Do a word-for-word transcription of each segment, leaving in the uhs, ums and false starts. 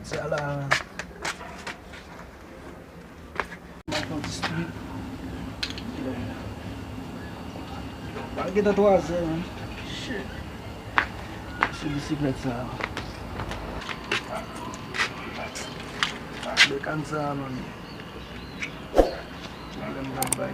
Sa la, man. Yon ti street. Pa gentan twa zè, man. Shit. Se bisiklèt sa. Bekàn sa, man. Pwoblèm nan bay.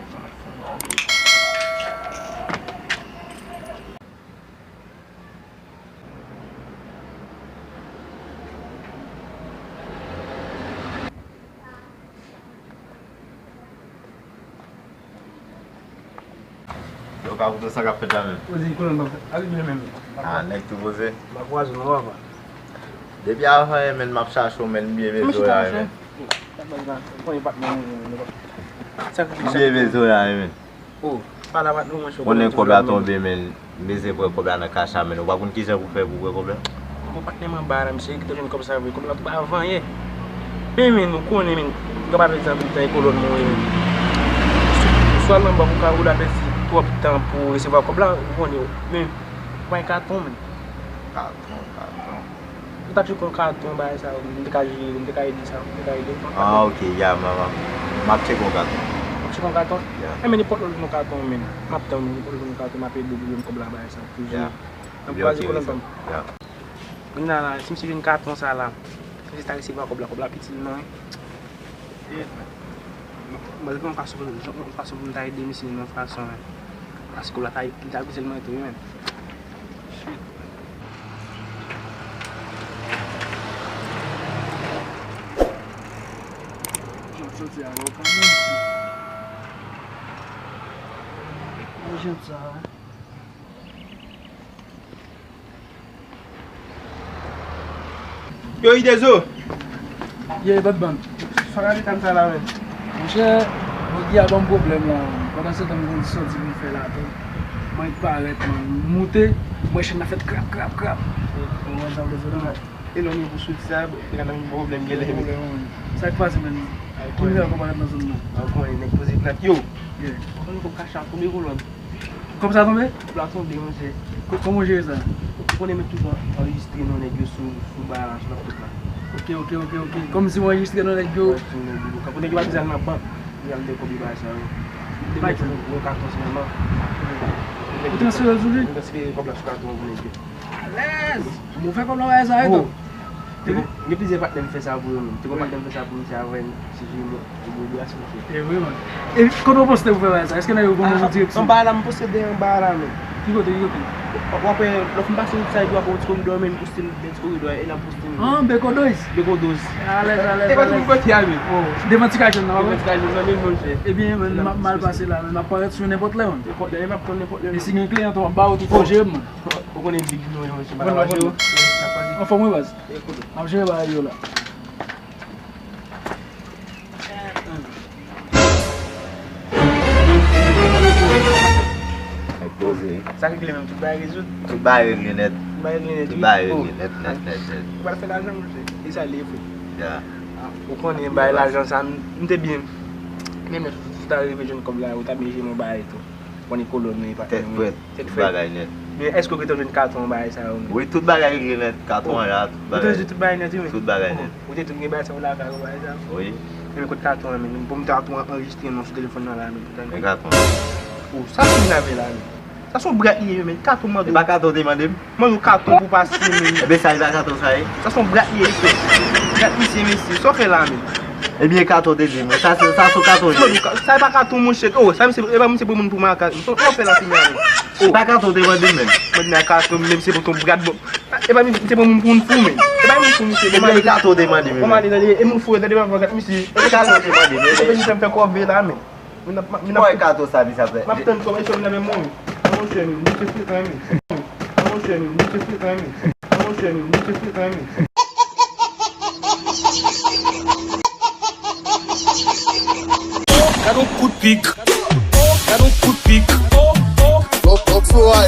Yo ka koute sa k ap fèt la menm. Poze kolòn pa fè. Avèk mwen menm. Ah, nèg tou poze. M pa kwaze non, papa. Depi avan, menm, m ap chache w, menm, m byen bezwen w la, menm. M byen bezwen w la, menm. Oh, pale a patnè w, monchè. Konnen kòb la tonbe, men m bezwen pran kòb la nan kach la, men ou pa konn kijan pou fè pou pran kòb la? Bon, patnè m anba la, misye kite jwenn kòb sa vre. Kòb la tou pa vanyen. Men, men, ou konnen, men, m ka pa pèdi tan tout tan e kolòn mwen, men. Swa nan bank ou ka ou la pèdi twòp tan pou resevwa kòb la, ou konnen, men, ou pa gen katon, men. Katon, katon. Ou ta tcheke yon katon, bagay sa yo, m te ka jere, m te ka ede sa, m te ka ede w. Ah, ok, ya, m, m, m ap tcheke yon katon. W ap tcheke yon katon? Ya. Enben, nenpòt lè w jwenn yon katon, men, m ap tann ou, nenpòt lè w jwenn yon katon, m ap ede w pou jwenn kòb la, bagay sa yo, toujou. Ya. N ap kwaze kolòn pa m. Ya. Kounye a la, si misye jwenn katon sa la, si misye ta resevwa kòb la, kòb la piti, non, wi. Mwen, mwen, yon fason pou, yon fason pou m ta ede misye nan fason, paske la ta, li ta bezwen mwen tou, wi, men. Shit. Jan m santi a, yo, kanmenm, mwen jan sa, wi. Yo, Idezo! Ye, bad band. Sa ka di tan sa la, men. Monchè, Bondye a ban m pwoblèm la, men. Pandan se tan, m gon ti sòti pou m fè la tou. Mwen parèt, man. M moute, mwen chèn nan fèt krap, krap, krap. Bon, mwen jan Idezo la. E lè w gen pou sòti sa, te ka nan pwoblèm genlè, men. Sa k pase, men? Ki mize w konprann nan zòn nan? Ankò, nèg poze plat. Yo! Ye. Konn kòb kach la tonbe, kolòn. Kòb sa tonbe? Kòb la tonbe, monchè. Ko-, kòman w jere sa? Ou konnen men toujou anrejistre non nèg yo sou, sou bagay la, sou laptop la. Ok, ok, ok, ok. Kòmsi w anrejistre non nèg yo? Wi, sou nèg yo. Kanpe nèg yo pa bezwen al nan bank pou y al de kòb yo bagay sa yo. Yo te mete yon, yon katon sèlman. Ou transfere l sou li? Mwen transfere kòb la sou katon an pou nèg yo. Alèz! Bon, fè kòb la bagay sa yo tou. Te gon, gen plizyè patnè m fè sa pou yo menm. Te gon patnè m fè sa pou misye avè m, si je mo, mo de asosye. E vre, man. E kote w poste pou fè bagay sa? Èske nan yo gon moun direksyon? Anba la, m poste dèyè anba la, men. Ki kote, ki kote? W ap wè, lè w fin pase wout sa, epi w ap wè yon ti koridò, men, poste l, men ti koridò, e l ap poste l. Ah, Beko Dois. Beko Dois. Alèz, alèz, alèz. E pa tout moun kote a, men. Oh, devan ti kay jòn nan, devan ti kay jòn nan, men, monchè. Ebyen, men, m ap mal pase la, men m ap parèt sou nenpòt lè, man. Nenpòt lè, men m ap tann nenpòt lè. E si gen kliyan tou, m ap ba w tou, fò w jere m, man. Ou konnen big nou yo, se bagay yo. Anfòm wi baz. M ap jere bagay yo la. Nèg poze. Sa regle menm, tout bagay rezoud. Tout bagay regle nèt. Tout bagay regle nèt, wi. Tout bagay regle nèt, nèt, nèt, nèt. Ou pral fè lajan, monchè. E sa l ye, frè. Ya. Ah, ou konnen bagay lajan sa, m, m te byen. Menm lè ou ta rive jwenn kòb la, ou ta byen jere yon bagay tou. Konnen kolòn nou e pa tèt frèt, tout bagay nèt. Men èske w gentan jwenn katon bagay sa yo menm? Wi, tout bagay regle nèt, katon an la, tout bagay. Ou te jwenn tout bagay nèt, wi, men. Tout bagay nèt. Ou te tout gen bagay sa yo lakay ou, bagay sa yo? Wi. Men kote katon an, men pou m ta tou anrejistre non sou telefòn nan la, men pou ta. Men katon an. Oh, sa fini avè la, men. Sa se yon brat li ye, men katon mande. E pa katon te mande m? Mwen yon katon pou pase, men. Ebyen, sa e pa katon sa ye? Sa se yon brat li ye, frè. Brat misye, mesye. Sa w fè la, men? Ebyen, katon te di m. Sa se, sa se yon katon ye. Sa e pa katon, monchè. Oh, sa misye, e pa misye pran moun pou makak. Sa w fè la, fini a, men. Oh. E pa katon te mande m, men. Mwen di a katon, men misye pran ton brat, bon. E pa misye pran moun pou moun fou, men. E pa moun fou, misye. Ebyen, katon te mande m, men. Bon, ale, ale, e moun fou, tande, pa gad misye. E katon te mande m, men. Misye fè m fè kòve la, men. Mwen ap, mwen ap. Mwen kato sa, misye ap fè. M ap tann kòb, e sòm nan men mwen. An monchè, men, misye frekan, men. An monchè, men, misye frekan, men. An monchè, men, misye frekan, men. Gad yon kout pik. Gad yon kout pik. Lòt, lòt flo a,